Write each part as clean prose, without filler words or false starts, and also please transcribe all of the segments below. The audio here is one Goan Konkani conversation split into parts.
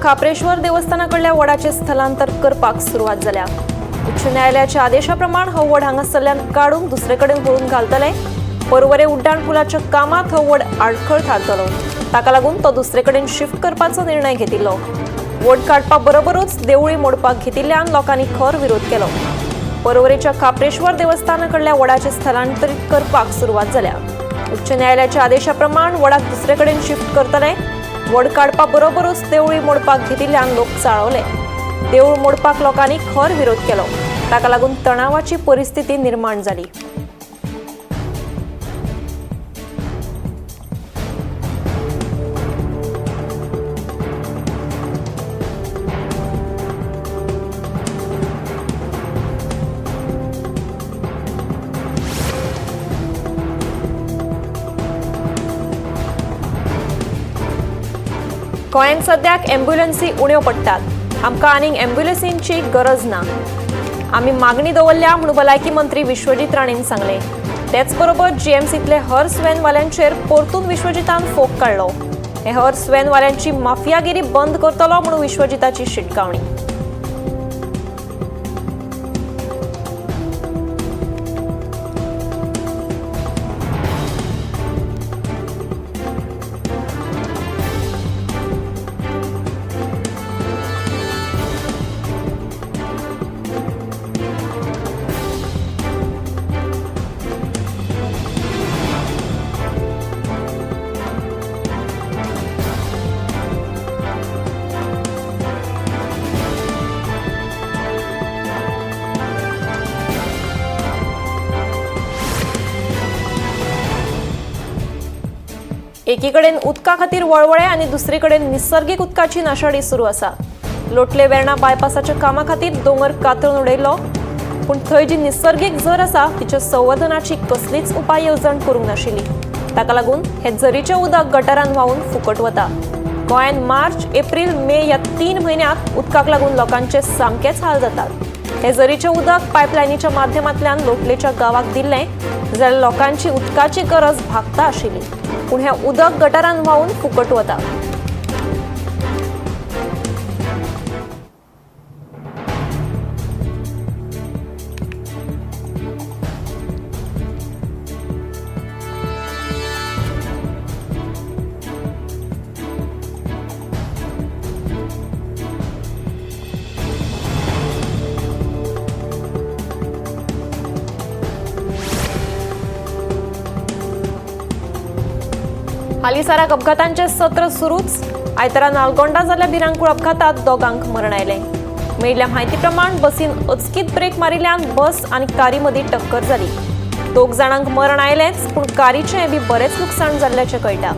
खाप्रेश्वर देवस्थाना कडल्या वडाचें स्थलांतर करपाक सुरवात जाल्या. उच्च न्यायालयाच्या आदेशा प्रमाण हो वड हांगासरल्यान काडून दुसरे कडेन व्हरून घालतले. पर्वरे उड्डाण पुलाच्या कामात हो वड आडखळ थारतलो, ताका लागून तो दुसरे कडेन शिफ्ट करपाचो निर्णय घेतिल्लो. वड काडपा बरोबरूच देवळी मोडपाक घेतिल्ल्यान लोकांनी खर विरोध केलो. पर्वरेच्या खाप्रेश्वर देवस्थाना कडल्या वडाचें स्थलांतरीत करपाक सुरवात जाल्या. उच्च न्यायालयाच्या आदेशा प्रमाण वडाक दुसरे कडेन शिफ्ट करतले. वड काडपा बरोबरूच देवळी मोडपाक घेतिल्ल्यान लोक चाळवले. देऊळ मोडपाक लोकांनी खर विरोध केलो, ताका लागून तणावाची परिस्थिती निर्माण जाली. गोंयांत सद्याक एम्ब्युलन्सी उण्यो पडटात. आमकां आनीक एम्ब्युलन्सींची गरज ना, आमी मागणी दवरल्या म्हूण भलायकी मंत्री विश्वजीत राणेन सांगलें. तेच बरोबर जीएमसींतले हर्स व्हॅनवाल्यांचेर परतून विश्वजितान फोग काडलो. हे हर्स व्हॅनवाल्यांची माफियागिरी बंद करतलो म्हूण विश्वजिताची शिटकावणी. एकीकडेन उदका खातीर वळवळे आनी दुसरे कडेन निसर्गीक उदकाची नाशाडी सुरू आसा. लोटले वेर्णा बायपासाच्या कामा खातीर दोंगर कातरून उडयलो, पूण थंय जी निसर्गीक झर आसा तिच्या संवर्धनाची कसलीच उपाय येवजण करूंक नाशिल्ली. ताका लागून हे झरीचें उदक गटारान व्हांवून फुकट वता. गोंयांत मार्च, एप्रील, मे ह्या 3 म्हयन्यांत उदकाक लागून लोकांचे सामकेच हाल जातात. हे झरीचें उदक पायपलायनीच्या माध्यमांतल्यान लोटलेच्या गांवाक दिल्लें जाल्यार लोकांची उदकाची गरज भागता आशिल्ली, पूण हें उदक गटारान व्हांवून फुकट वता. हालींसराक अपघातांचे सत्र सुरूच. आयतारा नालगोंडा जाल्ल्या भिरांकूळ अपघातात दोगांक मरण आयलें. मेळिल्ल्या म्हायती प्रमाण बसीन अचकीत ब्रेक मारिल्ल्यान बस आनी कारी मदीं टक्कर जाली. 2 जाणांक मरण आयलेंच, पूण कारीचें बी बरेंच लुकसाण जाल्ल्याचें कळटा.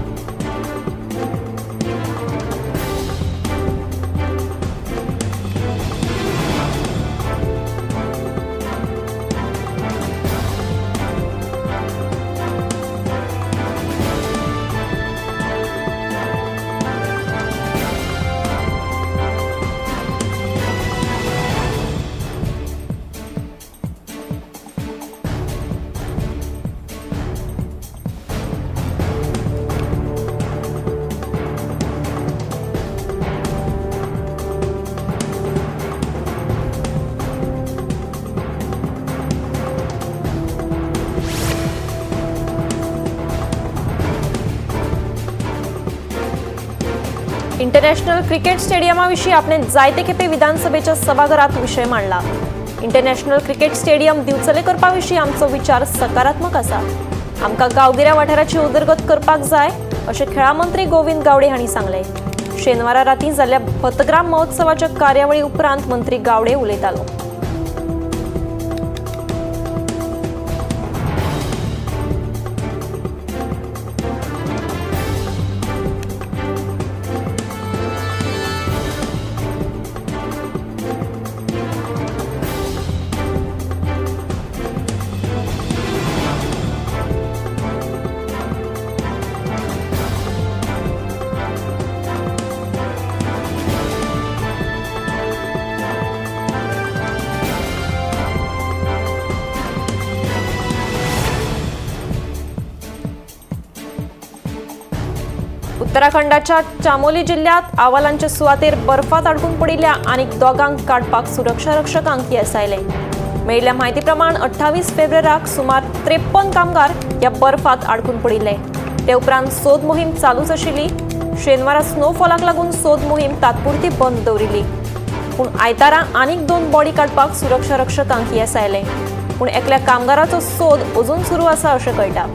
इंटरनॅशनल क्रिकेट स्टेडियमा विशीं आपणे जायते खेपे विधानसभेच्या सभाघरात विशय मांडला. इंटरनॅशनल क्रिकेट स्टेडियम दिवचले करपा विशीं आमचो विचार सकारात्मक आसा. आमकां गांवगिऱ्या वाठाराची उदरगत करपाक जाय अशें खेळां मंत्री गोविंद गावडे हांणी सांगलें. शेनवारा रातीं जाल्ल्या भतग्राम महोत्सवाच्या कार्यावळी उपरांत मंत्री गावडे उलयतालो. उत्तराखंडाच्या चामोली जिल्ह्यात आवालांचे सुवातेर बर्फात अडकून पडिल्ल्या आनीक दोगांक काडपाक सुरक्षा रक्षकांक येस आयलें. मेळिल्ल्या म्हायती प्रमाण 28 फेब्रुवाराक सुमार 53 कामगार ह्या बर्फात अडकून पडिल्ले. ते उपरांत सोद मोहीम चालूच आशिल्ली. शेनवारा स्नोफॉलाक लागून सोद मोहीम तात्पुरती बंद दवरिल्ली. पूण आयतारा आनीक 2 बॉडी काडपाक सुरक्षा रक्षकांक येस आयलें. पूण एकल्या कामगाराचो सोद अजून सुरू आसा अशें कळटा.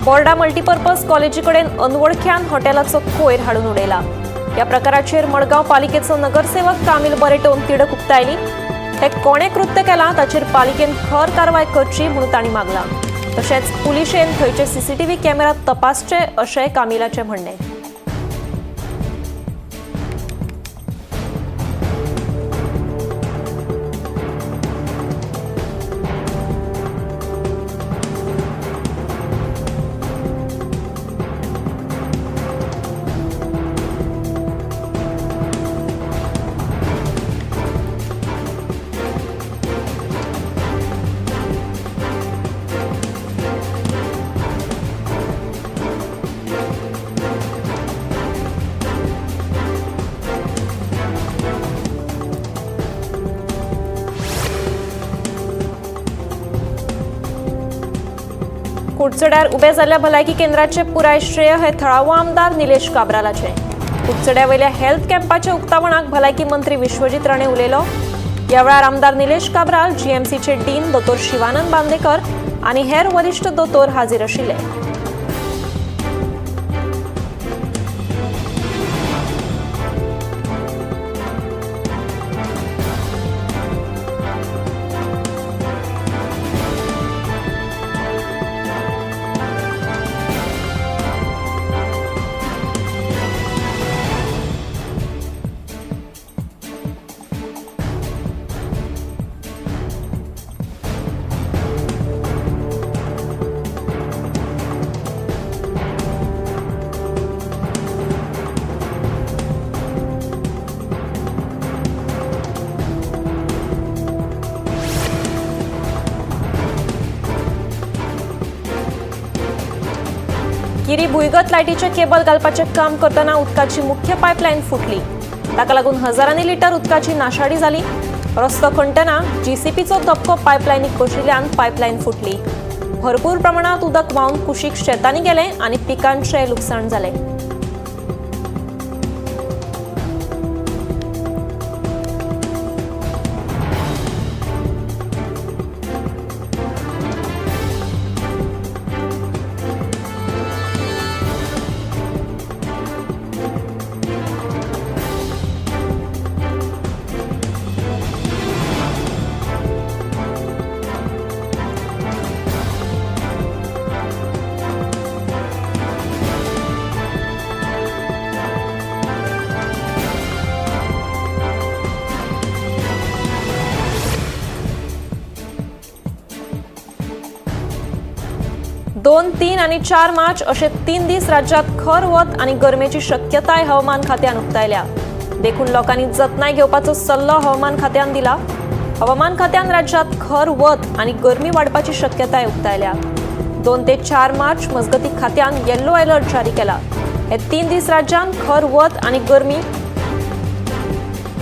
बोर्डा मल्टीपर्पज कॉलेजीकडेन अनवळख्यान हॉटेलाचो कोयर हाडून उडयला. ह्या प्रकाराचेर मडगांव पालिकेचो नगरसेवक कामील बरेटोन तिडक उक्तायली. हे कोणे कृत्य केलां ताचेर पालिकेन खर कारवाय करची म्हणून तांणी मागलां. तशेंच पुलिशेन थंयचे सीसीटीव्ही कॅमेरा तपासचे अशें कामिलाचें म्हणणें. कुडचड्यार उबे जाल्ल्या भलायकी केंद्राचे पुराय श्रेय हे थळावो आमदार निलेश काब्रालाचे. कुडचड्या वयल्या हेल्थ कॅम्पाच्या उक्तावणाक भलायकी मंत्री विश्वजीत राणे उलयलो. ह्या वेळार आमदार निलेश काब्राल, जीएमसीचे डीन दोतोर शिवानंद बांदेकर आनी हेर वरिश्ठ दोतोर हाजीर आशिल्ले. गिरी भुंयगत लायटीचे केबल घालपाचें काम करतना उदकाची मुख्य पायपलायन फुटली. ताका लागून हजारांनी लिटर उदकाची नाशाडी जाली. रस्तो खणटना जीसीपीचो धपको पायपलायनीक बशिल्ल्यान पायपलायन फुटली. भरपूर प्रमाणांत उदक व्हांवन कुशीक शेतांनी गेलें आनी पिकांचें लुकसाण जालें. दोन, 3 आनी 4 मार्च अशे 3 दीस राज्यात खर वत आनी गरमेची शक्यताय हवामान खात्यान उक्तायल्या. देखून लोकांनी जतनाय घेवपाचो सल्लो हवामान खात्यान दिला. हवामान खात्यान राज्यात खर वत आनी गरमी वाडपाची शक्यताय उक्तायल्या. 2 ते 4 मार्च मजगती खात्यान येल्लो अलर्ट जारी केला. हे 3 दीस राज्यात खर वत आनी गरमी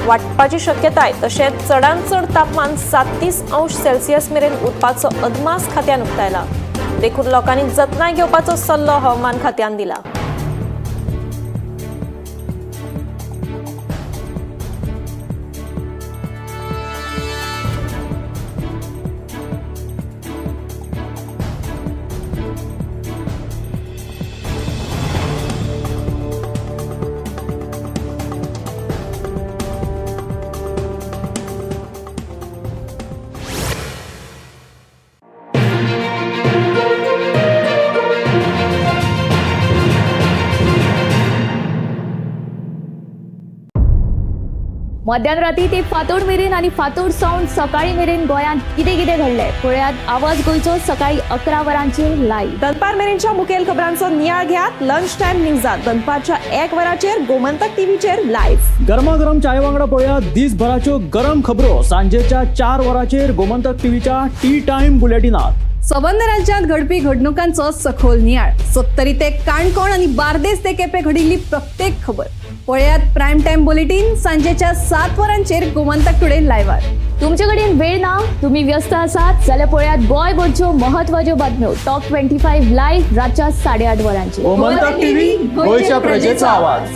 वाडपाची शक्यताय तशेंच चडांत चड तापमान 37 अंश सेल्सियस मेरेन उरपाचो अदमास खात्यान उक्तायला. देखून लोकांनी जतनाय घेवपाचो सल्लो हवामान खात्यान दिला. मध्यान राती ते फांतोड मेरेन आनी फांतोड सावन सकाळी मेरेन गोंयांत कितें कितें घडलें पळयात आवाज गोंयचो सकाळी 11 वरांचेर लायव्ह. दनपार मेरेनच्या मुखेल खबरांचो नियाळ घेयात लंच टायम न्यूजात दनपारच्या 1 वराचेर गोमंतक टीव्हीचेर लायव्ह. गरमागरम चाय वांगडा पळया दिसभराच्यो गरम खबरो सांजेच्या 4 वरांचेर गोमंतक टीव्हीच्या टी टायम बुलेटिनात. सबंद राज्यांत घडपी घडणुकांचो सखोल नियाळ, सत्तरी ते काणकोण आनी बार्देस ते केपें घडिल्ली प्रत्येक खबर पळयात प्रायम टायम बुलेटीन सांजेच्या 7 वरांचेर गोमंतक टुडे लायव्हार. तुमचे कडेन वेळ ना, तुम्ही व्यस्त आसात जाल्यार पळयात गोंयभरच्यो महत्वाच्यो बातम्यो टॉप 25 लायव्ह रातच्या 8:30 वरांचेर. गोमंतक टीव्ही, गोंयच्या प्रजेचा आवाज.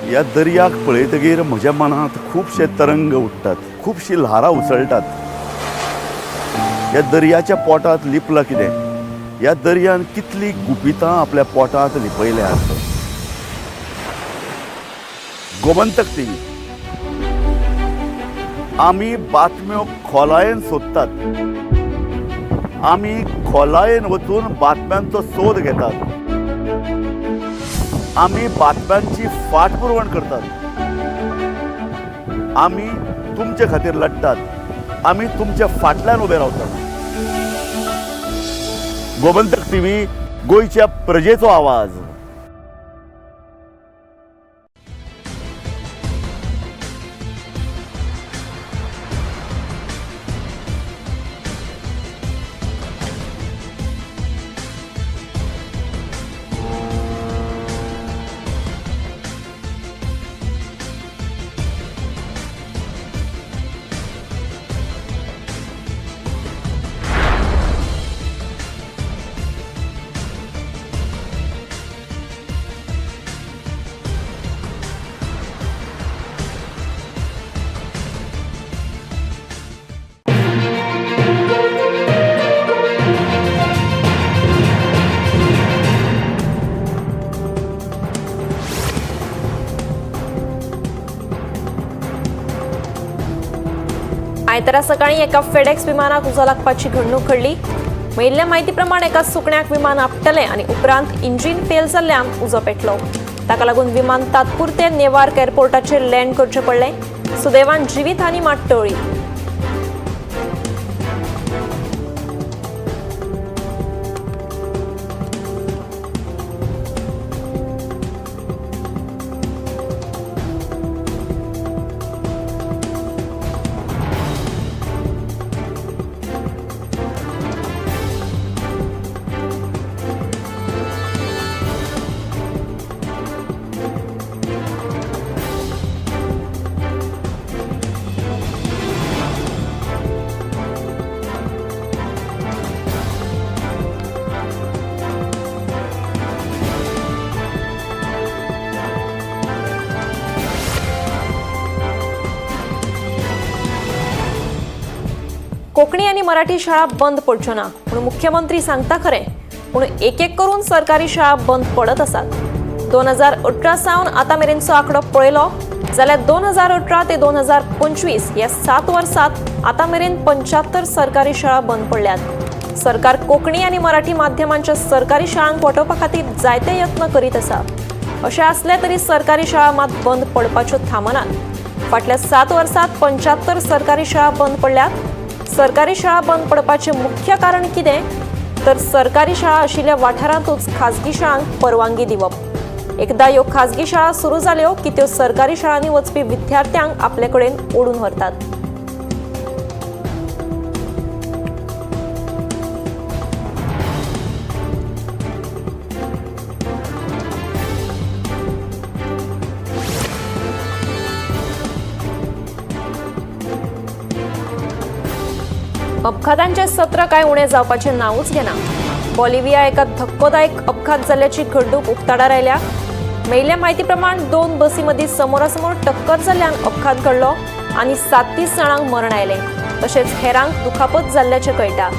ह्या दर्याक पळयतगीर म्हज्या मनांत खुबशे तरंग उठ्ठात, खुबशीं ल्हारां उसळटात. ह्या दर्याच्या पोटांत लिपलां कितें? ह्या दर्यान कितलीं गुपितां आपल्या पोटांत लिपयल्यात. गोमंतक टीव्ही, आमी बातम्यो खोलायेन सोदतात, आमी खोलायेन वचून बातम्यांचो सोद घेतात, आमी बातम्यांची फाटपुरवण करतात, आमी तुमचे खातीर लढटात, आमी तुमच्या फाटल्यान उबे रावतात. गोमंतक टीव्ही, गोंयच्या प्रजेचो आवाज. आयतारा सकाळी एका फेडेक्स विमानाक उजो लागपाची घडणूक घडली. मेळिल्ल्या म्हायती प्रमाण एका सुकण्याक विमान आपटलें आनी उपरांत इंजिन फेल जाल्ल्यान उजो पेटलो. ताका लागून विमान तात्पुरते नेवार्क एअरपोर्टाचेर लँड करचें पडलें. सुदैवान जिवीत हानी मात टळ्ळी. कोंकणी आनी मराठी शाळा बंद पडच्यो ना पूण मुख्यमंत्री सांगता खरें, पूण एक एक करून सरकारी शाळा बंद पडत आसात. 2018 सावन आतां मेरेनचो आंकडो पळयलो जाल्यार 2018 ते 2025 ह्या 7 वर्सांत आतां मेरेन 75 सरकारी शाळा बंद पडल्यात. सरकार कोंकणी आनी मराठी माध्यमांच्या सरकारी शाळांक वाटोवपा खातीर जायते यत्न करीत आसा. अशें आसलें तरी सरकारी शाळा मात बंद पडपाच्यो थांबनात. फाटल्या 7 वर्सांत 75 सरकारी शाळा बंद पडल्यात. सरकारी शाळा बंद पडपाचें मुख्य कारण कितें तर सरकारी शाळा आशिल्ल्या वाठारांतूच खाजगी शाळांक परवानगी दिवप. एकदां ह्यो खाजगी शाळा सुरू जाल्यो की त्यो सरकारी शाळांनी वचपी विद्यार्थ्यांक आपले कडेन ओडून व्हरतात. अपघातांचे सत्र काय उणें जावपाचें नांवूच घेना. बॉलिव्हिया एका धक्कोदायक अपघात जाल्ल्याची घडणूक उक्ताडार आयल्या. मेळिल्ल्या म्हायती प्रमाण 2 बसी मदीं समोरासमोर टक्कर जाल्ल्यान अपघात घडलो आनी 37 जाणांक मरण आयलें, तशेंच हेरांक दुखापत जाल्ल्याचें कळटा.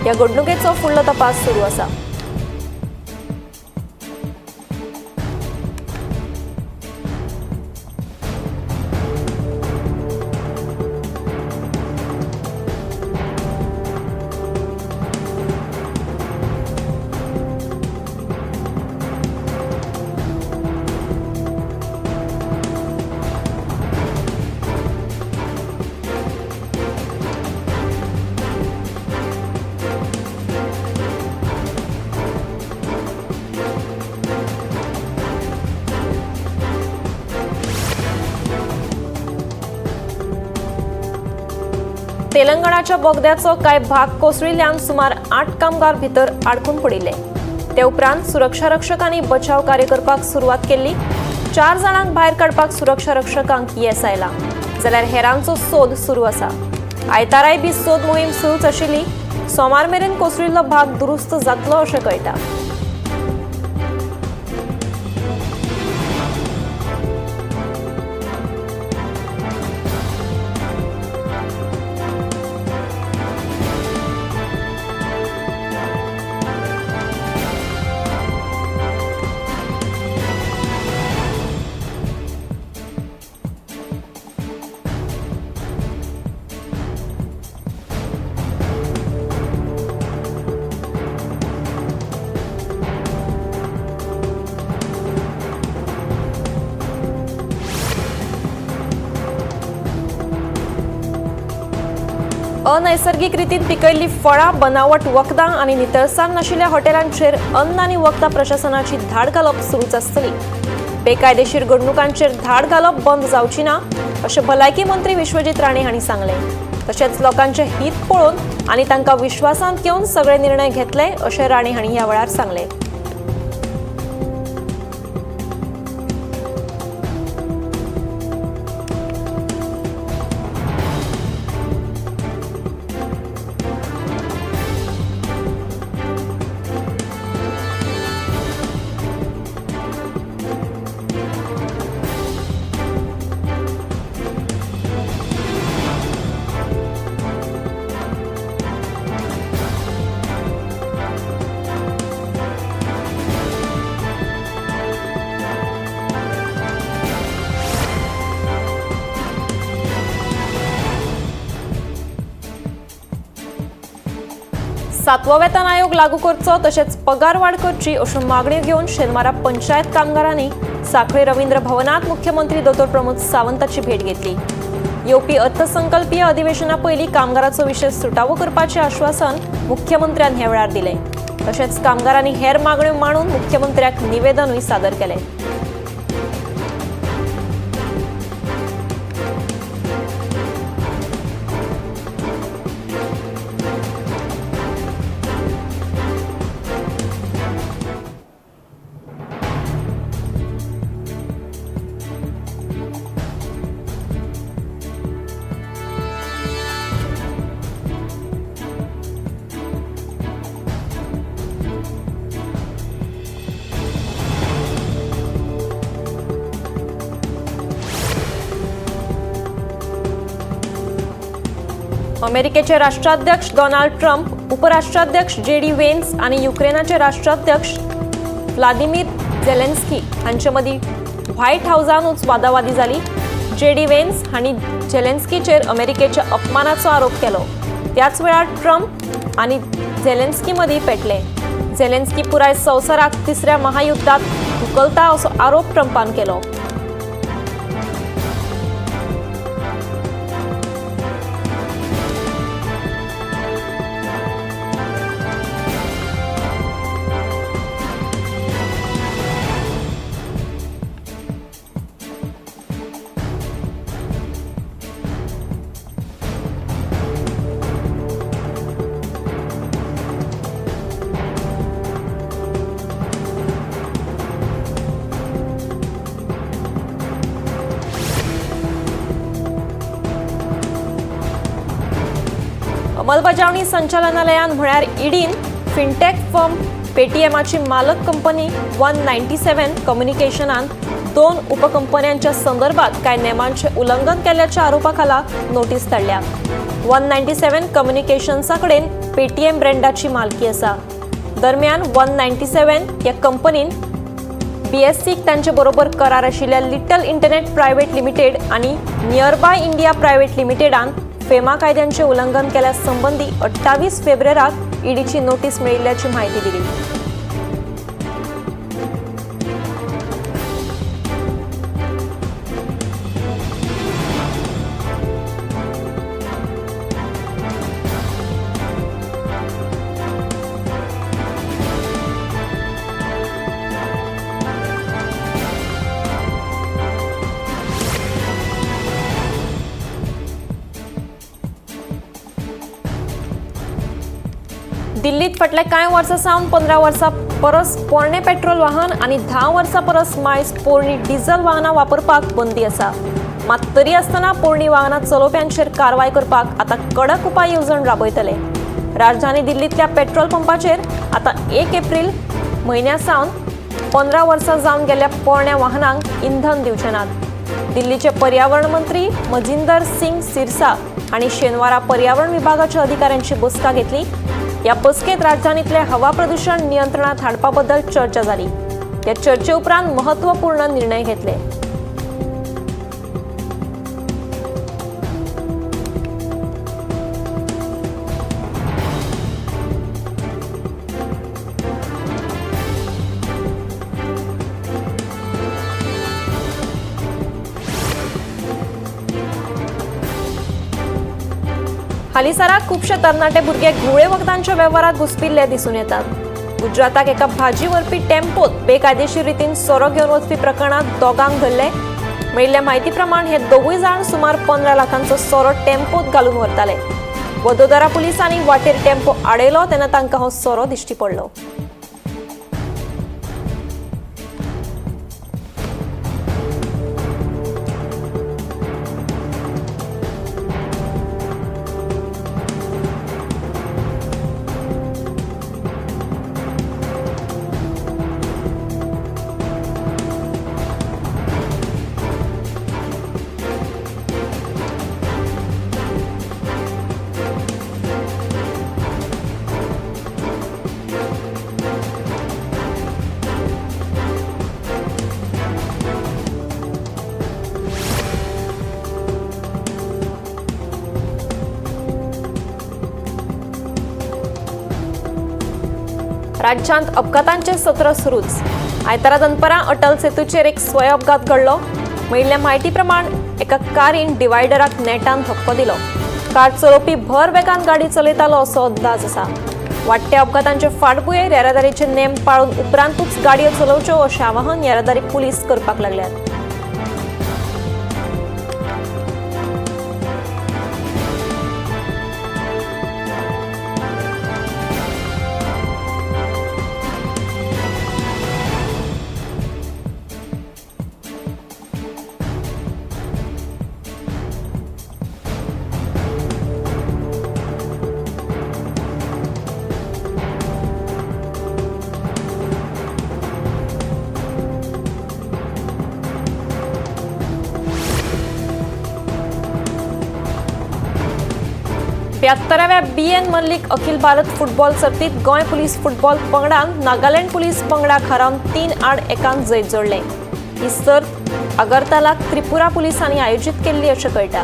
ह्या घडणुकेचो फुडलो तपास सुरू आसा. तेलंगणाच्या बोगद्याचो कांय भाग कोसळिल्ल्यान सुमार 8 कामगार भितर आडकून पडिल्ले. ते उपरांत सुरक्षा रक्षकांनी बचाव कार्य करपाक सुरवात केल्ली. 4 जाणांक भायर काडपाक सुरक्षा रक्षकांक येस आयलां, जाल्यार हेरांचो सोद सुरू आसा. आयताराय बी सोद मोहीम सुरूच आशिल्ली. सोमार मेरेन कोसळिल्लो भाग दुरुस्त जातलो अशें कळटा. अनैसर्गिक रितीन पिकयल्ली फळां, बनावट वखदां आनी नितळसाण नाशिल्ल्या हॉटेलांचेर अन्न आनी वखदां प्रशासनाची धाड घालप सुरूच आसतली. बेकायदेशीर घडणुकांचेर धाड घालप बंद जावची ना अशें भलायकी मंत्री विश्वजीत राणे हांणी सांगलें. तशेंच लोकांचें हित पळोवन आनी तांकां विश्वासांत घेवन सगळे निर्णय घेतले अशें राणे हांणी ह्या वेळार सांगलें. सातवो वेतन आयोग लागू करचो तशेंच पगार वाड करची अश्यो मागण्यो घेवन शेनवारा पंचायत कामगारांनी सांखळे रवींद्र भवनांत मुख्यमंत्री दोतोर प्रमोद सावंताची भेट घेतली. येवपी अर्थसंकल्पीय अधिवेशना पयलीं कामगाराचो विशय सुटावो करपाचें आश्वासन मुख्यमंत्र्यान ह्या वेळार दिलें. तशेंच कामगारांनी हेर मागण्यो मांडून मुख्यमंत्र्याक निवेदनूय सादर केलें. अमेरिकेचे राष्ट्राध्यक्ष डोनाल्ड ट्रम्प, उपराष्ट्राध्यक्ष जेडी वेन्स आनी युक्रेनाचे राष्ट्राध्यक्ष व्लादिमीर झेलेन्स्की हांचे मदीं व्हायट हावजानूच वादावादी जाली. जेडी वेन्स हांणी झेलेन्स्कीचेर अमेरिकेच्या अपमानाचो आरोप केलो. त्याच वेळार ट्रम्प आनी झेलेन्स्की मदीं पेटले. झेलेन्स्की पुराय संवसाराक तिसऱ्या महायुद्धात धुकलता असो आरोप ट्रम्पान केलो. अंमलबजावणी संचालनालयान म्हळ्यार ईडीन फिनटेक फर्म पेटीएमाची मालक कंपनी 197 कम्युनिकेशनान 2 उपकंपन्यांच्या संदर्भात कांय नेमांचे उल्लंघन केल्ल्याच्या आरोपाखाला नोटीस धाडल्या. 197 कम्युनिकेशन्सा कडेन पेटीएम ब्रँडाची मालकी आसा. दरम्यान 197 ह्या कंपनीन बीएससीक तांचे बरोबर करार आशिल्ल्या लिटल इंटरनेट प्रायव्हेट लिमिटेड आनी नियरबाय इंडिया प्रायव्हेट लिमिटेडान फेमा कायद्यांचे उल्लंघन केल्या संबंदी 28 फेब्रुवाराक ईडीची नोटीस मेळिल्ल्याची माहिती दिली. दिल्लीत फाटल्या कांय वर्सां सावन 15 वर्सां परस पोरणे पेट्रोल वाहन आनी 10 वर्सां परस मायज पोरणी डिझल वाहनां वापरपाक बंदी आसा. मात तरी आसतना पोरणी वाहनां चलोवप्यांचेर कारवाय करपाक आतां कडक उपाय येवजण राबयतले. राजधानी दिल्लींतल्या पेट्रोल पंपाचेर आतां 1 एप्रील म्हयन्या सावन 15 वर्सां जावन गेल्ल्या पोरण्या वाहनांक इंधन दिवचे नात. दिल्लीचे पर्यावरण मंत्री मजिंदर सिंग सिरसा हांणी शेनवारा पर्यावरण विभागाच्या अधिकाऱ्यांची बसका घेतली. ह्या बसकेत राजधानीतले हवा प्रदूषण नियंत्रणात हाडपा बद्दल चर्चा जाली. ह्या चर्चे उपरांत महत्वपूर्ण निर्णय घेतले. हालींसराक खुबशे तरणाटे भुरगे घुंवळे वखदांच्या वेव्हारात घुसपिल्ले दिसून येतात. गुजराताक एका भाजी व्हरपी टेम्पोत बेकायदेशीर रितीन सोरो घेवन वचपी प्रकरणात दोगांक धरले. मेळिल्ल्या म्हायती प्रमाण हे दोगूय जाण सुमार 15 लाखांचो सोरो टेम्पोत घालून व्हरताले. वडोदरा पुलिसांनी वाटेर टेम्पो आडयलो तेन्ना तांकां हो सोरो दिश्टी पडलो. राज्यांत अपघातांचे सत्र सुरूच. आयतारा दनपरां अटल सेतूचेर एक स्वय अपघात घडलो. मेळिल्ल्या म्हायती प्रमाण एका कारीन डिवायडराक नेटान धपको दिलो. कार चलोवपी भर वेगान गाडी चलयतालो असो अंदाज आसा. वाडट्या अपघातांचे फाटभुंयेर येरादारीचे नेम पाळून उपरांतूच गाडयो चलोवच्यो अशें आवाहन येरादारी पुलीस करपाक लागल्यात. ब्यात्तराव्या BN Mallik Akhil Bharat football सर्तीत गोंय पुलीस फुटबॉल पंगडान नागालँड पुलीस पंगडाक हारोवन 3-1 जैत जोडलें. ही सर्त आगरतलाक त्रिपुरा पुलिसांनी आयोजीत केल्ली अशें कळटा.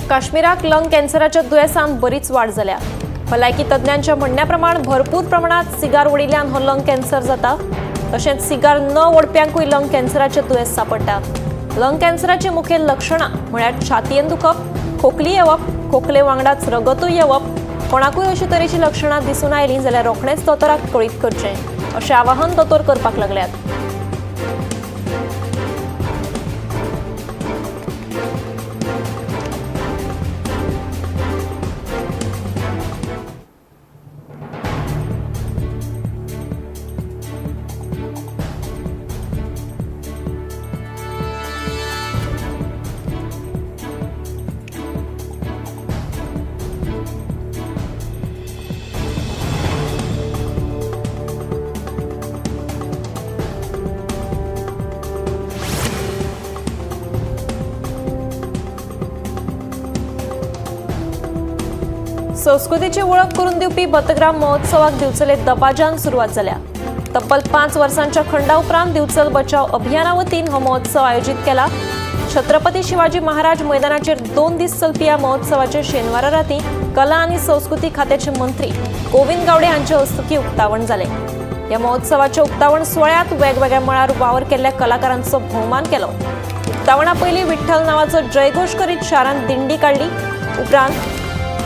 काश्मीराक लंग कॅन्सराच्या दुयेंसान बरीच वाड जाल्या. भलायकी तज्ञांच्या म्हणण्या प्रमाण भरपूर प्रमाणात सिगार ओडिल्ल्यान हो लंग कॅन्सर जाता. तशेंच सिगार न ओडप्यांकूय लंग कॅन्सराचें दुयेंस सांपडटा. लंग कॅन्सराची मुखेल लक्षणां म्हळ्यार छातयेन दुखप, खोकली येवप, खोकले वांगडाच रगतूय येवप. कोणाकूय अशे तरेची लक्षणां दिसून आयलीं जाल्यार रोखडेंच दोतोराक कळीत करचें अशें आवाहन दोतोर करपाक लागल्यात. संस्कृतीची वळख करून दिवपी भतग्राम महोत्सवाक दिवचले दबाज्यान सुरवात जाल्या. तब्बल 5 वर्सांच्या खंडा उपरांत दिवचल बचाव अभियाना वतीन हो महोत्सव आयोजीत केला. छत्रपती शिवाजी महाराज मैदानाचेर 2 दीस चलपी ह्या महोत्सवाचे शेनवारा राती कला आनी संस्कृती खात्याचे मंत्री गोविंद गावडे हांचे हस्तुकीं उक्तावण जालें. ह्या महोत्सवाच्या उक्तावण सुवाळ्यांत वेगवेगळ्या मळार वावर केल्ल्या कलाकारांचो भोवमान केलो. उक्तावणा पयलीं विठ्ठल नावाचो जयघोष करीत शारांत दिंडी काडली. उपरांत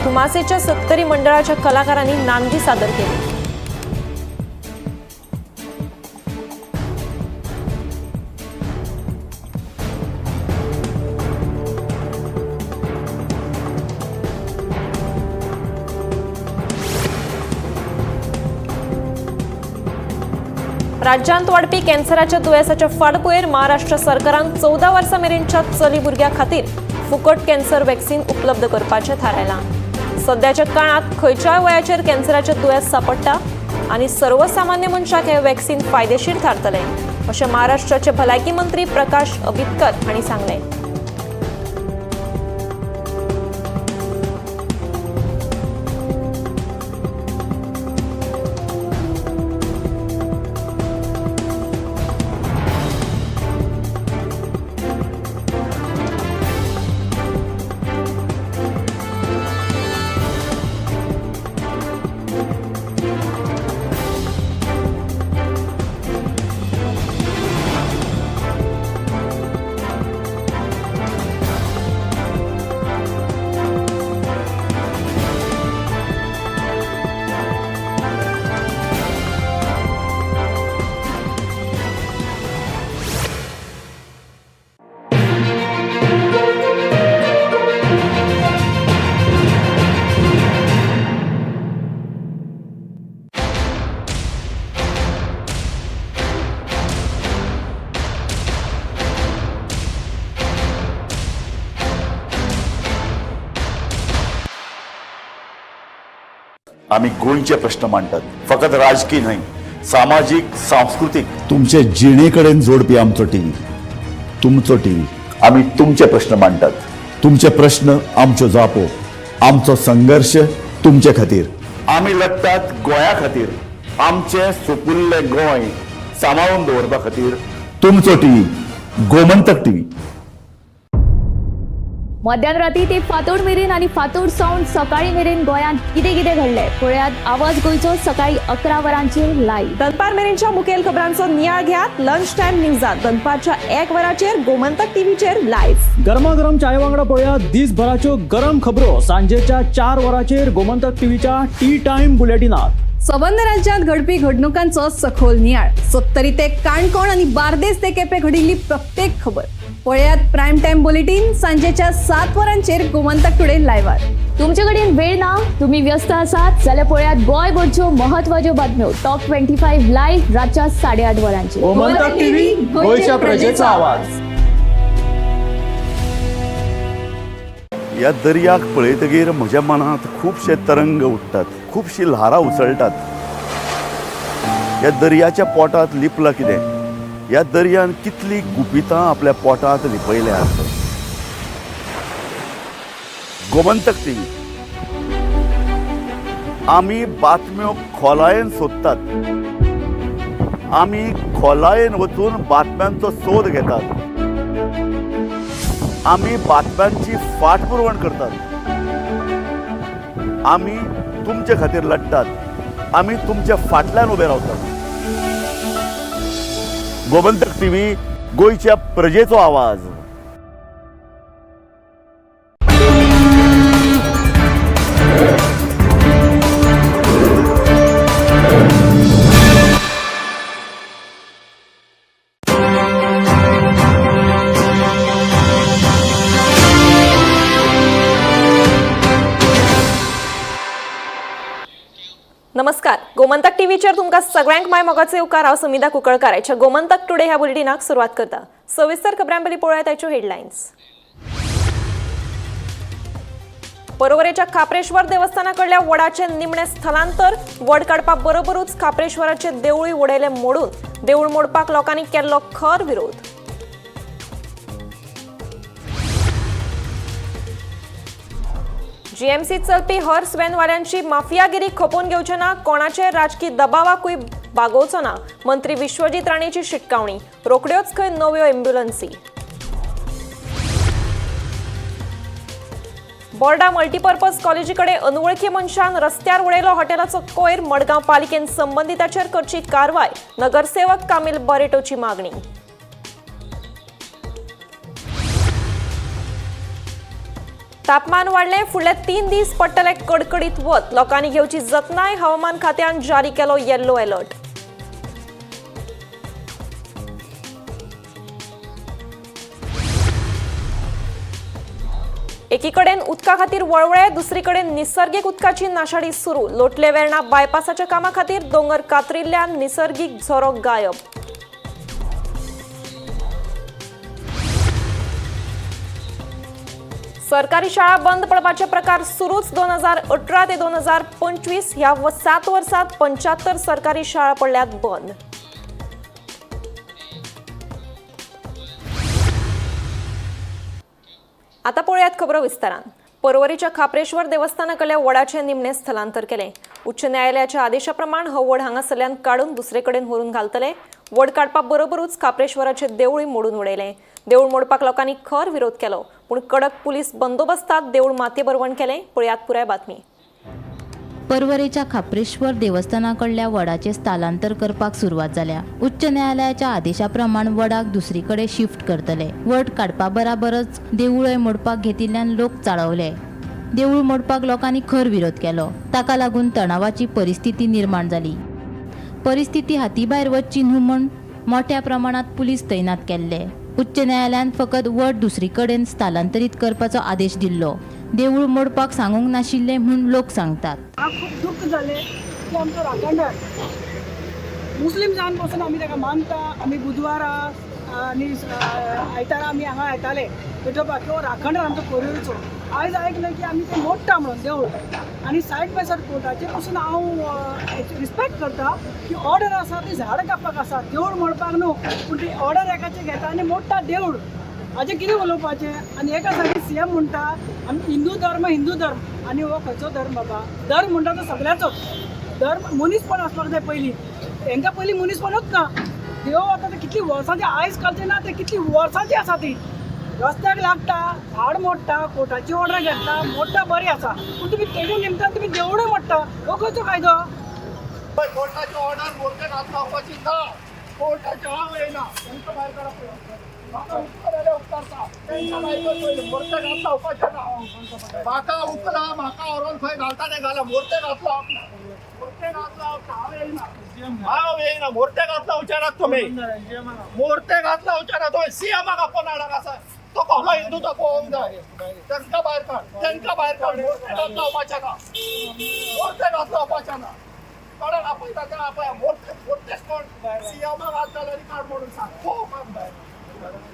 धुमासेच्या सत्तरी मंडळाच्या कलाकारांनी नांदी सादर केली. राज्यांत वाडपी कॅन्सराच्या दुयेंसाच्या फाटभुंयेर महाराष्ट्र सरकारान 14 वर्सां मेरेनच्या चली भुरग्यां खातीर फुकट कॅन्सर वॅक्सिन उपलब्ध करपाचें थारायलां. सद्याच्या काळांत खंयच्याय वयाचेर कॅन्सराचें दुयेंस सांपडटा आनी सर्वसामान्य मनशाक हें वॅक्सिन फायदेशीर थारतलें अशें महाराष्ट्राचे भलायकी मंत्री प्रकाश आबिटकर हांणी सांगलें. आमी गोंयचे प्रश्न मांडटात, फकत राजकी न्हय, सामाजीक, सांस्कृतीक, तुमचे जिणे कडेन जोडपी आमचो टीव्ही, तुमचो टीव्ही. आमी तुमचे प्रश्न मांडटात, तुमचे प्रश्न आमच्यो जापो, आमचो संघर्श तुमचे खातीर. आमी लढटात गोंया खातीर, आमचें सुपुल्लें गोंय सांबाळून दवरपा खातीर. तुमचो टीव्ही, गोमंतक टीव्ही. मध्यान राती ते फांतोड मेरेन आनी फांतोड सावन सकाळी मेरेन गोंयांत कितें कितें घडलें पळयात आवाज गोंयचो सकाळी 11 वरांचेर लायव्ह. दनपार मेरेनच्या मुखेल खबरांचो नियाळ घेयात लंच टायम न्यूजात दनपारच्या 1 वराचेर गोमंतक टीव्हीचेर लायव्ह. गरमागरम चाये वांगडा पळया दिसभराच्यो गरम खबरो सांजेच्या 4 वरांचेर गोमंतक टीव्हीच्या टी टायम बुलेटिनात. सबंद राज्यांत घडपी घडणुकांचो सखोल नियाळ, सत्तरी ते काणकोण आनी बार्देस ते केपें घडिल्ली प्रत्येक खबर पळयात प्रायम टायम बुलेटीन सांजेच्या 7 वरांचेर गोमंतक टुडे लायव्हार. तुमचे कडेन वेळ ना, तुम्ही व्यस्त आसात जाल्यार पळयात गोंयभरच्यो महत्वाच्यो बातम्यो टॉप 25 लायव्ह रातच्या 8:30 वरांचेर. गोमंतक टीव्ही, गोंयच्या प्रजेचा आवाज. ह्या दर्याक पळयतगीर म्हज्या मनांत खुबशे तरंग उठ्ठात, खुबशी ल्हारां उसळटात. ह्या दर्याच्या पोटांत लिपलां कितें? ह्या दर्यान कितलीं गुपितां आपल्या पोटांत लिपयल्यात? गोमंतक टीव्ही, आमी बातम्यो खोलायेन सोदतात, आमी खोलायेन वचून बातम्यांचो सोद घेतात, आमी बातम्यांची फाटपुरवण करतात, आमी तुमचे खातीर लढटात, आमी तुमच्या फाटल्यान उबे रावतात. गोमंतक टीव्ही, गोंयच्या प्रजेचो आवाज. नमस्कार, गोमंतक टीव्हीचेर तुमकां सगळ्यांक माय मोगाचो येवकार. हांव सुमिता कुंकळकार हाच्या गोमंतक टुडे ह्या बुलेटिनाक सुरवात करता. सविस्तर खबरां पयलीं पळोवया ताच्यो हेडलायन्स. पर्वरेच्या खाप्रेश्वर देवस्थाना कडल्या वडाचें निमणें स्थलांतर. वड काडपा बरोबरूच खाप्रेश्वराचे देवूळ उडयलें मोडून. देवूळ मोडपाक लोकांनी केल्लो खर विरोध. जीएमसी चलपी हर्स व्हॅनवाल्यांची माफियागिरी खपोवन घेवचे ना, कोणाचे राजकी दबावाकूय बागोवचो ना, मंत्री विश्वजीत राणेची शिटकावणी. रोखड्योच खंय नव्यो एम्ब्युलन्सी. बोर्डा मल्टीपर्पज कॉलेजीकडे अनवळखी मनशान रस्त्यार उडयलो हॉटेलाचो कोयर. मडगांव पालिकेन संबंधिताचेर करची कारवाय, नगरसेवक कामील बरेटोची मागणी. तापमान वाडलें, फुडले 3 दीस पडटले कडकडीत वत, लोकांनी घेवची जतनाय, हवामान खात्यान जारी केलो येल्लो अलर्ट. एकीकडेन उदका खातीर वळवळे, दुसरीकडेन निसर्गीक उदकाची नाशाडी सुरू. लोटले वेर्णा बायपासाच्या कामा खातीर दोंगर कातरिल्ल्यान निसर्गीक झरो गायब. सरकारी शाळा बंद पडपाचे प्रकार सुरूच. 2018 ते 2025 ह्या 7 वर्सात 75 सरकारी शाळा पडल्यात बंद. आता पळोवयात खबरो विस्तारान. पर्वरीच्या खाप्रेश्वर देवस्थानाकडल्या वडाचे निमणे स्थलांतर केले. उच्च न्यायालयाच्या आदेशाप्रमाण हो वड हांगासरल्यान काडून दुसरे कडेन व्हरून घालतले. वड काडपा बरोबरूच खाप्रेश्वराचे देवूळ मोडून उडयलें. देवूळ मोडपाक लोकांनी खर विरोध केलो, पूण कडक पुलीस बंदोबस्तात देवूळ मातये भरवण केलें. पळयात पुराय बातमी. पर्वरेच्या खाप्रेश्वर देवस्थानाकडल्या वडाचे स्थलांतर करपाक सुरवात जाल्या. उच्च न्यायालयाच्या आदेशा प्रमाण वडाक दुसरीकडे शिफ्ट करतले. वड काडपा बराबरच देवूळय मोडपाक घेतिल्ल्यान लोक चाळवले. देवूळ मोडपाक लोकांनी खर विरोध केलो. ताका लागून तणावाची परिस्थिती निर्माण जाली. परिस्थिती हातीभायर वचची न्हू म्हूण मोठ्या प्रमाणात पुलीस तैनात केल्ले. उच्च न्यायालयान फकत वड दुसरीकडेन स्थलांतरीत करपाचो आदेश दिल्लो. देवूळ मोडपाक सांगूंक नाशिल्लें म्हूण लोक सांगतात. खूब दुःख जालें की आमचो राखणदार मुस्लीम जावन पसून आमी ताका मानता. आमी बुधवारा आनी आयतारा आमी हांगा येताले विठोबा किंवा राखणदार आमचो पर्वरीचो. आयज आयकलें की आमी ते मोडटा म्हणून देवूळ आनी सायड बाय सायड कोर्टाचेर पसून हांव रिस्पेक्ट करता की ऑर्डर आसा ती झाड कापपाक आसा, देवूळ मोडपाक न्हू. पूण ती ऑर्डर एकाचे घेता आनी मोडटा देवूळ. हाजें कितें उलोवपाचें? आनी एका सायडीन सी एम म्हणटा आमी हिंदू धर्म हिंदू धर्म, आनी हो खंयचो धर्म बाबा? धर्म म्हणटा तो सगळ्याचोच धर्म, मनीसपण आसपाक जाय पयलीं. हेंकां पयलीं मनीसपणूच ना. देव आतां ते कितली वर्सांची आयज कालचे ना, ते कितली वर्सांची आसा ती. रस्त्याक लागता, झाड मोडटा, कोर्टाची ऑर्डर घेता, मोडटा, बरी आसा, पूण तुमी तेजे निमतान तुमी देवूळय मोडटा, हो खंयचो कायदो? कोर्टाची ऑर्डर मोर्चे हात लावपाची ना. कोर्टाची हांव येयना, तांकां भायर काडप. म्हाका उपकार जाल्यार उपकारता, तांकां भायर कर पयलीं. मोर्चे हात लावपाचें ना. म्हाका उपला, म्हाका व्हरोन खंय घालता तें घाला. मोर्चे हात लावप ना, मोर्चे हात लावप ना. हांव येयना, हांव येयना. मोर्चे हात लावचे तुमी, मोर्चे हात लावचे ना. तुवें सीएमाक आपोवन हाडाक आसा, तो कसलो हिंदू तो पळोवंक जाय. तांकां भायर काड, तांकां भायर काड. मोर्चे हात लावपाचें ना, मोर्चे हात लावपाचें ना. कोणाक आपयता ते आपय. मोर्चे मोर्चे कोण सीएमाक हात घाल आनी काड म्हणून सांग. पळोवपाक जाय,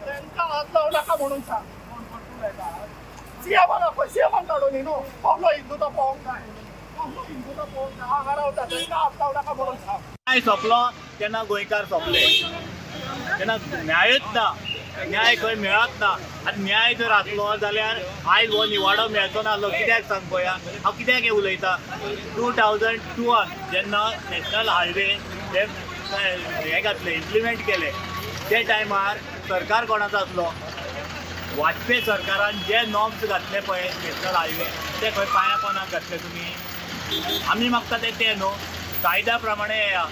तांकां हात लावं नाका म्हणून सांग. सीएमाक आपय, सीएमाक काडून न्ही न्हू. कसलो हिंदू तो पळोवंक जाय, कसलो हिंदू तो पळोवंक जाय. हांगा रावता, तांकां हात लावं नाका म्हणून सांग. न्याय सोंपलो तेन्ना गोंयकार सोंपले. तेन्ना न्यायूच ना, न्याय खंय मेळत ना. आनी न्याय जर आसलो जाल्यार आयज हो निवाडो मेळचो नासलो. कित्याक सांग पळया, हांव कित्याक हें उलयता. 2002 जेन्ना नॅशनल हायवे हे घातले, इम्प्लिमेंट केले, ते टायमार सरकार कोणाचो आसलो? वाजपेयी सरकारान जे नॉर्म्स घातले पळय नॅशनल हायवे, ते खंय पांया पोनाक घातले तुमी? आमी मागता ते न्हू, कायद्या प्रमाणे येया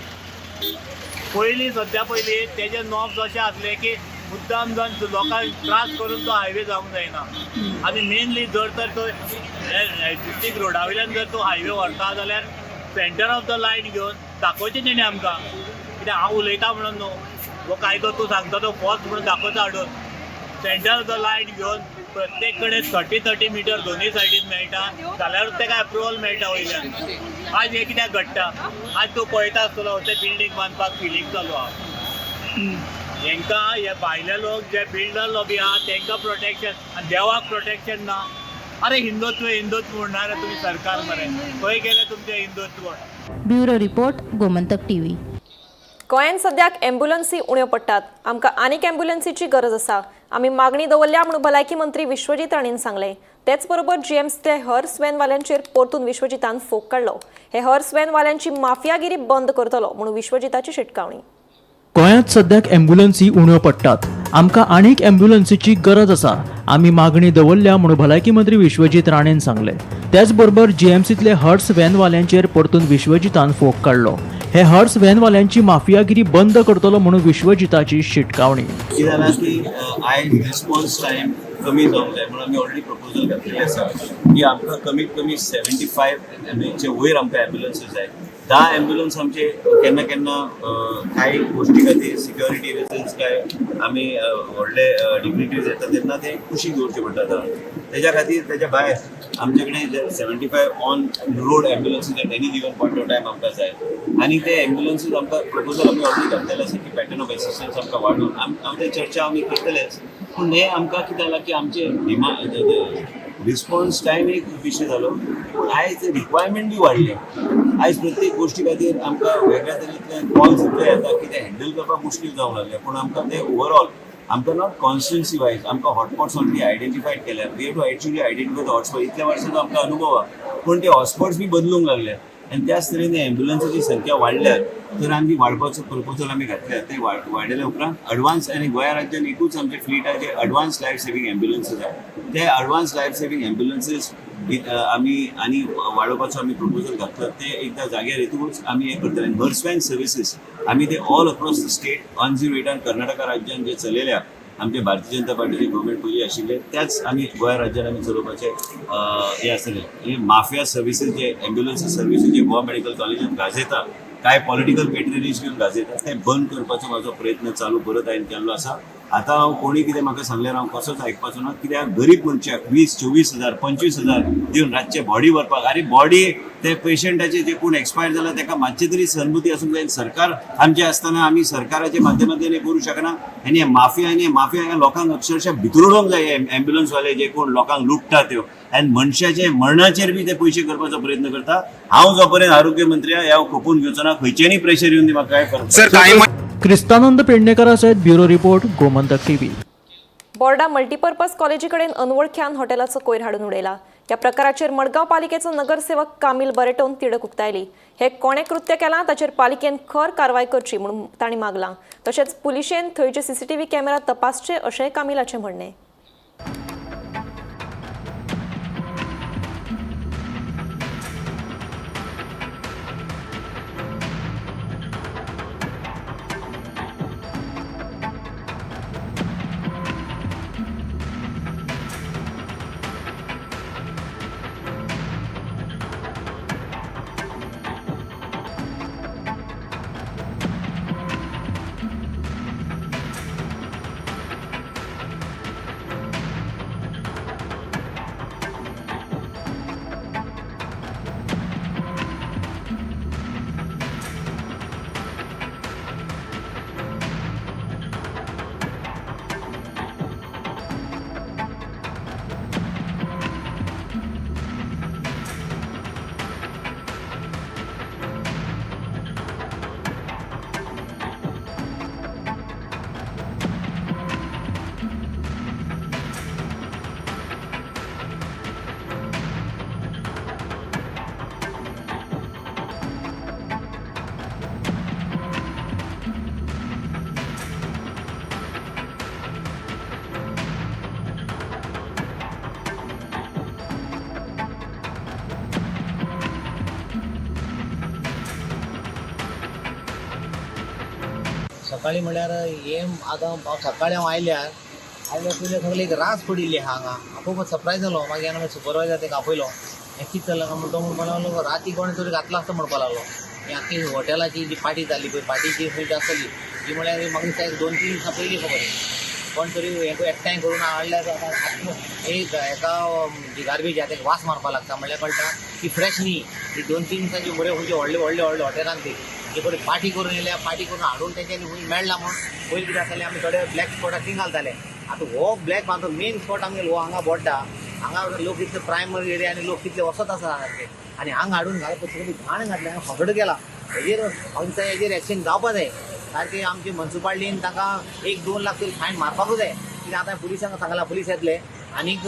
पयलीं. सद्या पयलीं तेजे नॉर्म्स अशे आसले की मुद्दाम जावन लोकांक त्रास करून तो हायवे जावंक जायना. आनी मेनली जर तर तो एग्जिस्टींग रोडा वयल्यान जर तो हायवे व्हरता जाल्यार सेंटर ऑफ the line घेवन दाखोवचें तेणें आमकां. कित्याक हांव उलयता म्हणून न्हू, हो कायदो तूं सांगता तो फॉल्स म्हणून दाखोवचो हाडून. सेंटर ऑफ the line घेवन प्रत्येक कडेन 30-30 मिटर दोनूय सायडीन मेळटा जाल्यारूच तेका एप्रुवल मेळटा वयल्यान. आज हें कित्याक घडटा? आज तूं पळयता आसतलो, ते बिल्डींग बांदपाक फिलींग चालू आहा. हेंकां हे भायले लोक जे बिल्डर लॉबी आहा तेंकां प्रोटेक्शन आनी देवाक प्रोटेक्शन ना. अरे हिंदुत्व हिंदुत्व म्हणणार तुमी सरकार मरे, खंय गेले तुमचें Hindutva? Bureau report, Gomantak TV. गोंयांत सद्याक एम्ब्युलन्सी उण्यो पडटात. आमकां आनीक एम्ब्युलन्सीची गरज आसा. आमी मागणी दवरल्या म्हणून भलायकी मंत्री विश्वजीत राणेन सांगलें. तेच बरोबर जीएमसीतले हर्स व्हॅनवाल्यांचेर परतून विश्वजीतान फोग काडलो. हे हर्स व्हॅनवाल्यांची माफियागिरी बंद करतलो म्हणून विश्वजीताची शिटकावणी. गोंयांत सद्याक एम्ब्युलन्सी उण्यो पडटात. आमकां आनीक एम्ब्युलन्सीची गरज आसा. आमी मागणी दवरल्या म्हणून भलायकी मंत्री विश्वजीत राणेन सांगलें. त्याच बरोबर जीएमसीतले हर्स व्हॅनवाल्यांचेर परतून विश्वजीतान फोग काडलो. हे हर्स व्हॅनवाल्यांची माफियागिरी बंद करतलो म्हणून विश्वजीताची शिटकावणी. कितें जालां की आयज रिस्पॉन्स टायम कमी जावंक जाय म्हणून आमी ऑलरेडी प्रपोजल घातलेलें आसा की आमकां कमीत कमी 75 एमएचचे वयर आमकां एम्ब्युलन्सीस जाय. 10 एम्ब्युलन्स आमचे केन्ना केन्ना कांय गोश्टी खातीर सिक्युरिटी रिजन्स काय आमी व्हडले डिग्निटरीज येता तेन्ना ते कुशीक दवरचे पडटा. तेज्या खातीर तेज्या भायर आमचे कडेन 75 on road ambulances at any given point of time आमकां जाय आनी ते एम्ब्युलन्सीस आमकां प्रपोजल आमी ऑलरेडी घातलेले आसा की पॅटर्न ऑफ एसिस्टन्स आमकां वाडोवन आमचे चर्चा आमी करतलेच. पूण हें आमकां कितें जालां की आमचे डिमांड रिस्पॉन्स टायम एक विशय जालो, पूण आयज रिक्वायरमेंट बी वाडलें. आयज प्रत्येक गोश्टी खातीर आमकां वेगळ्या तरेतले कॉल्स इतले येता की ते हँडल करपाक मुश्कील जावंक लागले. पूण आमकां ते ओवरऑल आमकां not constituency वायज आमकां हॉटस्पॉट्स ऑलरेडी आयडेंटिफायड केल्या. We have to actually identify the hotspot. इतल्या वर्सांचो आमकां अनुभव आहा, पूण ते हॉटस्पॉट्स बी बदलूंक लागले आनी त्याच तरेन एम्ब्युलन्साची संख्या वाडल्यार तर आमी वाडपाचो प्रपोजल आमी घातल्या. ते वाडयल्या उपरांत अडवान्स आनी गोंया राज्यान एकूच आमचे फ्लीट आहा जे अडवान्स लायफ सेव्हिंग एम्ब्युलन्सीस आहा. ते अडवान्स लायफ सेव्हिंग एम्ब्युलन्सीस आमी आनी वाडोवपाचो आमी प्रपोजल घातला. ते एकदां जाग्यार येतकूच आमी हें करतले. हर्स व्हॅन सर्विसीस आमी ते all across the state 108 Karnataka राज्यान जे चलयल्या आमचे भारतीय जनता पार्टीचे गव्हर्मेंट पयलीं आशिल्ले त्याच आमी गोंया राज्यान आमी चलोवपाचे हें आसतलें. हे माफिया सर्विसीस जे एम्ब्युलन्स सर्विसीस जे गोवा मेडिकल कॉलेजान गाजयता, कांय पॉलिटिकल पेट्रनेज घेवन गाजयता, ते बंद करपाचो म्हाजो प्रयत्न चालू परत हांवें केल्लो आसा. आतां हांव कोणी कितें म्हाका सांगल्यार हांव कसोच आयकपाचो ना. कित्याक गरीब मनशाक 20, 24 हजार, 25 हजार दिवन रातचे बॉडी व्हरपाक, आरे बॉडी ते पेशंटाचे जे कोण एक्सपायर जाला ताका मातशें तरी सहानुभूती आसूंक जाय. सरकार आमचें आसतना आमी सरकाराच्या माध्यमांतल्यान हें करूं शकना. आनी हे माफिया आनी माफिया लोकांक अक्षरशः भितर उडोवंक जाय. एम्ब्युलन्सवाले जे कोण लोकांक लुट्टा त्यो आनी मनशाचे मरणाचेर बी ते पयशे करपाचो प्रयत्न करता. हांव जो पर्यंत आरोग्य मंत्री आहा, हांव खपून घेवचो ना. खंयच्यानय प्रेशर येवन दी म्हाका काय फरक. क्रिस्तानंद पेडणेकरा सयत bureau report, Gomantak TV. Borda multipurpose कॉलेजी कडेन अनवळख्यान हॉटेलाचो कोयर हाडून उडयला. ह्या प्रकाराचेर मडगांव पालिकेचो नगरसेवक कामील बरेटोन तिडक उक्तायली. हे कोणे कृत्य केलां ताचेर पालिकेन खर कारवाय करची म्हणून तांणी मागलां. तशेंच पुलिशेन थंयचे सीसीटीव्ही कॅमेरा तपासचे अशेंय कामिलाचें म्हणणें. सकाळी म्हळ्यार हे आतां हांव सकाळी हांव आयल्यार आयल्यार पयलें सगळें एक रास पडिल्ली आहा हांगा. हांव खूब सरप्रायज जालो. मागीर हांवें सुपरवायजर ताका आपयलो, हें कितें चल्लां काय म्हण. तो म्हणपाक लागलो राती कोणें तरी घातला आसता म्हणपाक लागलो. ही आख्खी हॉटेलाची जी पाटी जाल्ली पळय, पाटीची खंय आसतली ती म्हळ्यार म्हाका दिसता एक 2-3 दिसां पयलीं खबर कोण तरी हें एकठांय करून हाडल्यार एक हेका जी गार्बेज आहा तेका वास मारपाक लागता म्हणल्यार कळटा की फ्रेश न्ही. ही 2-3 दिसांची बऱ्यो खंयचे व्हडले व्हडले व्हडले हॉटेलान ती जे पळय पाटी करून येयल्या, पाटी करून हाडून तेंच्यांनी खंय मेळ्ळा म्हूण. पयलीं कितें आसतालें आमी थोडे ब्लॅक स्पॉटाक थिंग घालताले. आतां हो ब्लॅक आतां मेन स्पॉट आमगेलो हो हांगा बोड्डा, हांगा लोक इतले प्रायमरी एरिया आनी लोक कितले वचत आसा सारके आनी हांगा हाडून घालप सगळी घाण घातल्या, हांगा फकड गेला. हेजेर म्हाका दिसता हेजेर एक्शन जावपा जाय. सारके आमची मुन्सिपाल्टीन तांकां 1-2 लाख तरी फायन मारपाकूच जाय. कित्याक आतां पुलिसांक सांगलां, पुलीस येतले. आनीक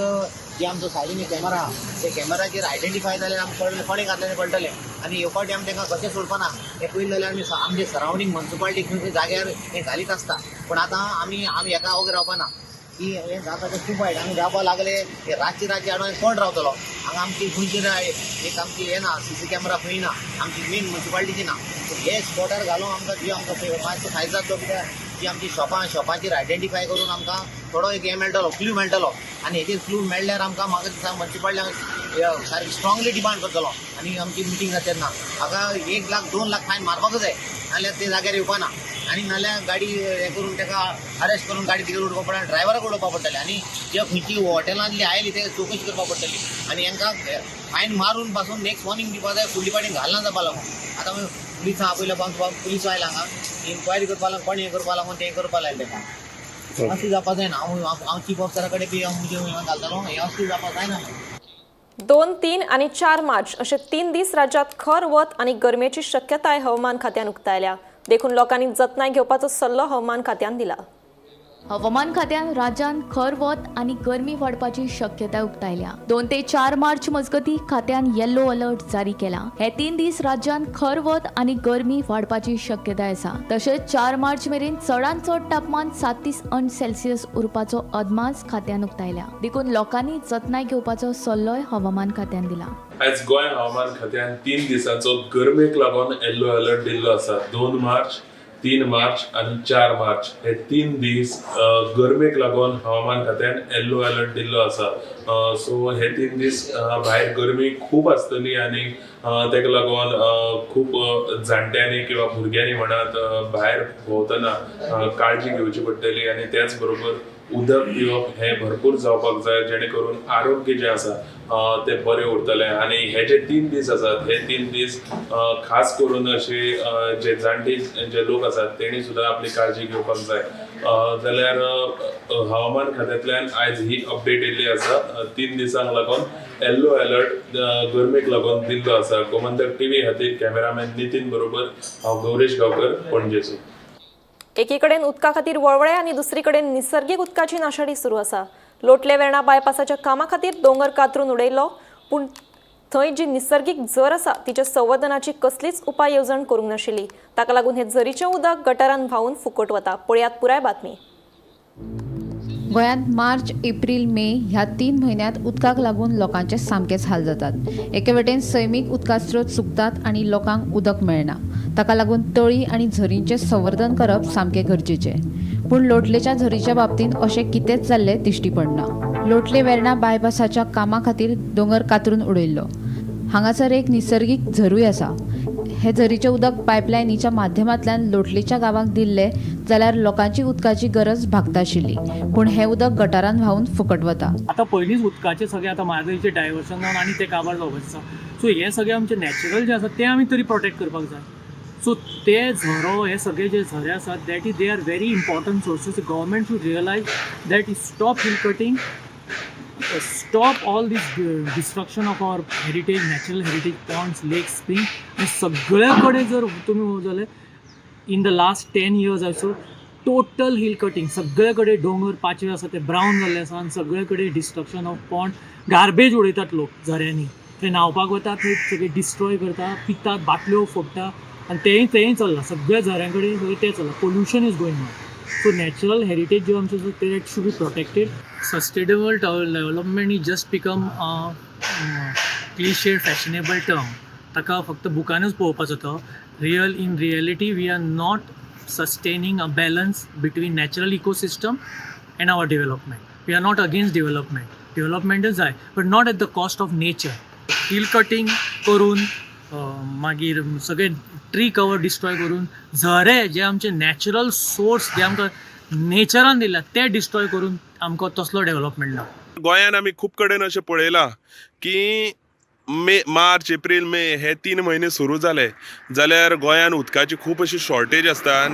जे आमचो सायडीन कॅमेरा आहा, ते कॅमेराचेर आयडेंटिफाय जाल्यार आमकां कळटलें कोणें घातलें तें कळटलें. आनी ह्यो फावटी आमी तांकां कशें सोडपाना. हें पयलीं जाल्यार आमी आमचे सरावंडींग मुन्सिपाल्टी खंय खंय जाग्यार हें घालीत आसता, पूण आतां आमी आमी हेका ओगी रावपाना की हें जाता तें खूब वायट. आमी रावपाक लागले हे रातचे रातचे हाडून कोण रावतलो हांगा? आमची खंयची एक आमची हें ना, सीसी कॅमेरा खंय ना, आमची मेन मुन्सिपाल्टीची ना. हे स्पॉटार घालून आमकां जी आमकां मातसो फायदो जातलो, कित्याक जी आमची शॉपां शॉपांचेर आयडेंटिफाय करून आमकां थोडो एक हें मेळटलो, क्लू मेळटलो. आनी हेजेर क्लू मेळ्ळ्यार आमकां म्हाका दिसता मुन्सिपाल्टी सारकी स्ट्रांगली डिमांड करतलो. आनी आमची मिटींग जाता तेन्ना हाका 1 लाख 2 लाख फायन मारपाकूच जाय, नाल्यार ते जाग्यार येवपाना. आनी नाल्यार गाडी हें करून ताका अरेस्ट करून गाडी भितर उडोवपा पडटा, ड्रायव्हराक उडोवपा पडटलें. आनी जे खंयची हॉटेलांतली आयली ते चवकशी करपा पडटली. आनी हांकां फायन मारून पासून नेक्स्ट वॉर्निंग दिवपा जाय, फुडली फावटी घालना जावपा लागून. आतां आमी पुलिसां आपयल्या, पुलीस आयला हांगा इन्क्वायरी करपा लागून. कोण हें करपा लागून तें करपा लायलें ताका. अशें जावपा जायना. हांव हांव चीफ ऑफिसरा कडेन बी हांव म्हजें घालतलो. हें असलें जावपा जायना. 2, 3 आणि 4 मार्च असे 3 दीस राज्यात खर वत आणि गरमेची शक्यताय हवामान खात्यान उक्तायल्या. देखून लोकांनी जतनाय घेवपाचो सल्लो हवामान खात्यान दिला. हवामान खात्यान राज्यांत खर वत आनी गरमी वाडपाची शक्यताय उक्तायल्या. 2 ते 4 मार्च मजगती खात्यान येल्लो अलर्ट जारी केला. हे 3 दीस राज्यांत खर वत आनी गरमी वाडपाची शक्यताय आसा. तशेंच 4 मार्च मेरेन चडांत चड तापमान 37 अंश सेल्सियस उरपाचो अदमास खात्यान उक्तायल्या. देखून लोकांनी जतनाय घेवपाचो सल्लोय हवामान खात्यान दिला. आयज गोंय हवामान खात्यान 3 दिसांचो गरमेक लागून येल्लो अलर्ट दिल्लो आसा. 2 मार्च, 3 मार्च आनी 4 मार्च हे 3 दीस गरमेक लागून हवामान खात्यान येल्लो अलर्ट दिल्लो आसा. सो हे 3 दीस भायर गरमी खूब आसतली आनी ताका लागून खूब जाणट्यांनी किंवा भुरग्यांनी म्हणात भायर भोंवतना काळजी घेवची पडटली. आनी त्याच बरोबर उदक पिवप हें भरपूर जावपाक जाय, जेणे करून आरोग्य जें आसा तें बरें उरतलें. आनी हे जे 3 दीस आसात, हे 3 दीस खास करून अशे जे जाणटे जे लोक आसात तेणी सुद्दां आपली काळजी घेवपाक जाय. जाल्यार हवामान खात्यांतल्यान आयज ही अपडेट येयल्ली आसा. 3 दिसांक लागून येल्लो अलर्ट गरमेक लागून दिल्लो आसा. गोमंतक टीव्ही खातीर कॅमेरामॅन नितीन बरोबर हांव गौरेश गांवकर, पणजेसून. एकीकडेन उदका खातीर वळवळे आनी दुसरीकडेन निसर्गीक उदकाची नाशाडी सुरू आसा. लोटले वेर्णा बायपासाच्या कामा खातीर दोंगर कातरून उडयलो, पूण थंय जी निसर्गीक झर आसा तिच्या संवर्धनाची कसलीच उपाय येवजण करूंक नाशिल्ली. ताका लागून हे झरीचें उदक गटारान व्हांवून फुकट वता. पळयात पुराय बातमी. गोंयांत मार्च, एप्रील, मे ह्या 3 म्हयन्यांत उदकाक लागून लोकांचे सामकेच हाल जातात. एके वटेन सैमीक उदका स्रोत सुकतात आनी लोकांक उदक मेळना. ताका लागून तळी आनी झरींचें संवर्धन करप सामकें गरजेचें. पूण लोटलेच्या झरीच्या बाबतींत अशें कितेंच जाल्लें दिश्टी पडना. लोटले वेर्णा बायपासाच्या कामा खातीर दोंगर कातरून उडयल्लो. हांगासर एक निसर्गीक झरूय आसा. हे झरीचें उदक पायपलायनीच्या माध्यमांतल्यान लोटलेच्या गांवाक दिल्लें जाल्यार लोकांची उदकाची गरज भागता आशिल्ली. पूण हें उदक गटारान व्हांवून फुकट वता. आतां पयलींच उदकाचें सगळें आतां म्हादयचें डायवर्सन जावन आनी तें काबार जावपाचें आसा. सो हें सगळें आमचें नॅचरल जें आसा तें आमी तरी प्रोटेक्ट करपाक जाय. सो ते झरो, हे सगळे जे झरे आसात, that is, they are very important sources. Government should realize that, stop hill cutting, stop all this destruction of our heritage, natural heritage, ponds, lakes, spring. आनी सगळ्या कडेन जर तुमी पळोवप जाल्यार in the last 10 years also total hill cutting. सगळे कडेन दोंगर पाचवे आसा ते ब्रावन जाल्ले आसा आनी सगळे कडेन डिस्ट्रक्शन ऑफ पॉन्ड. गार्बेज उडयतात लोक झऱ्यांनी. थंय न्हांवपाक वतात, थंय सगळे डिस्ट्रॉय करता, पितात, बाटल्यो फोडटा आनी तेंय तेंय चल्लां. सगळ्या झऱ्यां कडेन सगळें तें चल्लां. Pollution is going on. So natural heritage ज्यो आमच्यो आसा ते should be protected. Sustainable development is just become cliche, fashionable term. ताका फक्त बुकानूच पळोवपाचो तो. Real in reality we are not sustaining a balance between natural ecosystem and our development. We are not against development. डेव्हलपमेंटच जाय, but not at the cost of nature. Hill cutting करून मागीर सगळे ट्री कवर डिस्ट्रॉय करून, झरे जे आमचे नॅचरल सोर्स जे आमकां नेचरान दिल्या ते डिस्ट्रॉय करून आमकां तसलो डेव्हलपमेंट ना. गोंयान आमी खूब कडेन अशें पळयलां की मे, मार्च, एप्रील, मे हे 3 म्हयने सुरू जाले जाल्यार गोंयान उदकाची खूब अशी शॉर्टेज आसता आनी